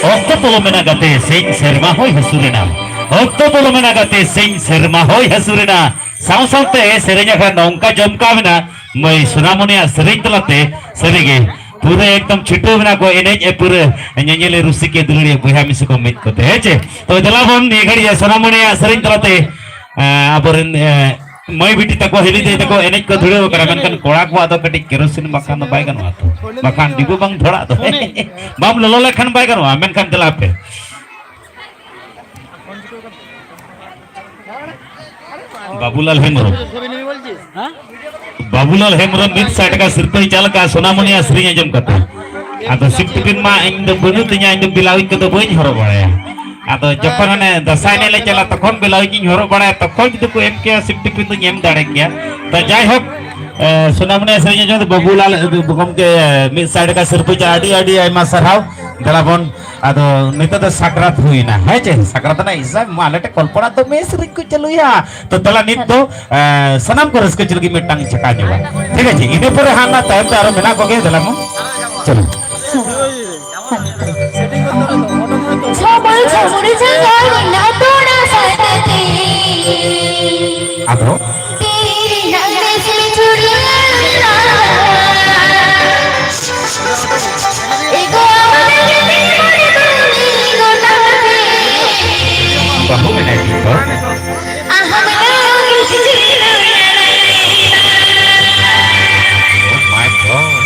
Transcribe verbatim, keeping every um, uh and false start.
ᱚᱠᱛᱚ ᱯᱚᱞᱚᱢᱮᱱᱟ ᱜᱟᱛᱮ, ᱥᱤᱧ ᱥᱮᱨᱢᱟ ᱦᱚᱭ ᱦᱟᱹᱥᱩᱨᱮᱱᱟ᱾ ᱚᱠᱛᱚ ᱯᱚᱞᱚᱢᱮᱱᱟ ᱜᱟᱛᱮ, ᱥᱤᱧ ᱥᱮᱨᱢᱟ ᱦᱚᱭ ᱦᱟᱹᱥᱩᱨᱮᱱᱟ᱾ ᱥᱟᱶ ᱥᱟᱶᱛᱮ ᱥᱮᱨᱮᱧ ᱟᱠᱷᱲᱟ ᱱᱚᱝᱠᱟ ᱡᱚᱢᱠᱟᱣ ᱮᱱᱟ, ᱢᱟᱹᱭ ᱥᱳᱱᱟᱢᱚᱱᱤᱭᱟᱜ ᱥᱮᱨᱮᱧ ᱛᱟᱞᱟᱛᱮ ᱥᱟᱹᱨᱤᱜᱮ ᱯᱩᱨᱟᱹ ᱮᱠᱫᱚᱢ ᱪᱷᱩᱴᱟᱹᱣ ᱮᱱᱟ ᱠᱚ ᱮᱱᱮᱡ ᱮ ᱯᱩᱨᱟᱹ ᱧᱮᱧᱮᱞᱤᱭᱟᱹ ᱨᱩᱥᱤᱠᱤᱭᱟᱹ ᱫᱩᱞᱟᱹᱲᱤᱭᱟᱹ ᱵᱚᱭᱦᱟ ᱢᱤᱥᱤ ᱠᱚ ᱢᱤᱫ ᱠᱚᱛᱮ, ᱦᱮᱸ ᱪᱮ? ᱛᱚ ᱫᱮᱞᱟ ᱵᱚᱱ ᱱᱤᱭᱟᱹ ᱜᱷᱟᱹᱲᱤᱡ ᱥᱳᱱᱟᱢᱚᱱᱤᱭᱟᱜ ᱥᱮᱨᱮᱧ ᱛᱟᱞᱟᱛᱮ, ᱮᱸ, ᱟᱵᱚᱨᱮᱱ, ᱮᱸ, ᱢᱟᱹᱭ ᱵᱤᱴᱤ ᱛᱟᱠᱚ, ᱦᱤᱞᱤ ᱫᱟᱹᱭ ᱛᱟᱠᱚ ᱮᱱᱮᱡ ᱠᱚ ᱫᱷᱩᱨᱟᱹᱣ ᱟᱠᱟᱱᱟ, ᱢᱮᱱᱠᱷᱟᱱ ᱠᱚᱲᱟ ᱠᱚᱣᱟᱜ ᱫᱚ ᱠᱟᱹᱴᱤᱡ ᱠᱮᱨᱳᱥᱤᱱ ᱵᱟᱠᱷᱟᱱ ᱫᱚ ᱵᱟᱭ ᱜᱟᱱᱚᱜᱼᱟ ᱛᱚ, ᱵᱟᱠᱷᱟᱱ ᱰᱤᱵᱟᱹ ᱵᱟᱝ ᱫᱷᱚᱲᱟᱜ ᱫᱚ᱾ ᱵᱟᱢ ᱞᱚᱞᱚ ᱞᱮᱠᱷᱟᱱ ᱵᱟᱭ ᱜᱟᱱᱚᱜᱼᱟ, ᱢᱮᱱᱠᱷᱟᱱ ᱫᱮᱞᱟ ᱯᱮ᱾ ᱵᱟᱵᱩᱞᱟᱞ ᱦᱮᱢᱵᱨᱚᱢ᱾ ᱵᱟᱵᱩᱞᱟᱞ ᱦᱮᱢᱵᱨᱚᱢ ᱢᱤᱫ ᱥᱟᱭ ᱴᱟᱠᱟ ᱥᱤᱨᱯᱟᱹᱭ ᱪᱟᱞ ᱠᱟᱜᱼᱟ ᱥᱳᱱᱟᱢᱚᱱᱤᱭᱟ ᱥᱮᱨᱮᱧ ᱟᱸᱡᱚᱢ ᱠᱟᱛᱮ᱾ ᱟᱫᱚ ᱥᱤᱢ ᱴᱤᱯᱤᱱ ᱢᱟ ᱤᱧ ᱫᱚ ᱵᱟᱹᱱᱩᱜ ᱛᱤᱧᱟ, ᱤᱧ ᱫᱚ ᱵᱞᱟᱣᱩᱡᱽ ᱠᱚᱫᱚ ᱵᱟᱹᱧ ᱦᱚᱨᱚᱜ ᱵᱟᱲᱟᱭᱟ᱾ ᱟᱫᱚ ᱡᱚᱠᱷᱚᱱ ᱦᱟᱱᱮ ᱫᱟᱸᱥᱟᱭ ᱮᱱᱮᱡ ᱞᱮ ᱪᱟᱞᱟᱜᱼᱟ, ᱛᱚᱠᱷᱚᱱ ᱵᱞᱟᱣᱩᱡᱽ ᱤᱧ ᱦᱚᱨᱚᱜ ᱵᱟᱲᱟᱭᱟ, ᱛᱚᱠᱷᱚᱱ ᱡᱩᱫᱤ ᱠᱚ ᱮᱢ ᱠᱮᱭᱟ ᱥᱤᱢ ᱴᱤᱯᱤᱱ ᱫᱚᱧ ᱮᱢ ᱫᱟᱲᱮ ᱠᱮᱭᱟ᱾ ᱛᱚ ᱡᱟᱭᱦᱳᱠ, ᱮ, ᱥᱳᱱᱟᱢᱚᱱᱤᱭᱟ ᱥᱮᱨᱮᱧ ᱟᱸᱡᱚᱢ ᱫᱚ ᱵᱟᱵᱩᱞᱟᱞ, ᱮ, ᱜᱚᱢᱠᱮ, ᱢᱤᱫ ᱥᱟᱭ ᱴᱟᱠᱟ ᱥᱤᱨᱯᱟᱹ ᱪᱟᱞ, ᱟᱹᱰᱤ ᱟᱹᱰᱤ ᱟᱭᱢᱟ ᱥᱟᱨᱦᱟᱣ᱾ ᱫᱮᱞᱟ ᱵᱚᱱ, ᱟᱫᱚ ᱱᱤᱛᱚᱜ ᱫᱚ ᱥᱟᱠᱨᱟᱛ ᱦᱩᱭᱱᱟ, ᱦᱮᱸ ᱪᱮ? ᱥᱟᱠᱨᱟᱛ ᱨᱮᱱᱟᱜ ᱦᱤᱥᱟᱹᱵ ᱢᱟ ᱟᱞᱮ ᱴᱷᱮᱱ ᱠᱚᱞᱯᱚᱱᱟ ᱫᱚᱢᱮ ᱥᱮᱨᱮᱧ ᱠᱚ ᱪᱟᱹᱞᱩᱭᱟ᱾ ᱛᱚ ᱫᱮᱞᱟ ᱱᱤᱛ ᱫᱚ, ᱮ, ᱥᱟᱱᱟᱢ ᱠᱚ ᱨᱟᱹᱥᱠᱟᱹ ᱪᱮᱫ ᱞᱟᱹᱜᱤᱫ ᱢᱤᱫᱴᱟᱝ ᱪᱷᱟᱠᱟ ᱧᱚᱜᱟ, ᱴᱷᱤᱠ ᱟᱪᱷᱮ? ᱤᱱᱟᱹ ᱯᱚᱨᱮ ᱦᱟᱱᱟ ᱛᱟᱭᱚᱢ ᱛᱮ ᱟᱨᱚ ᱢᱮᱱᱟᱜ ᱠᱚᱜᱮ, ᱫᱮᱞᱟ ᱢᱟ, ᱪᱚᱞᱚ᱾ ᱟᱫᱚ ᱵᱟᱹᱦᱩ ᱢᱮᱱᱟᱭ ᱛᱤᱧ ᱫᱚ᱾ Oh my God.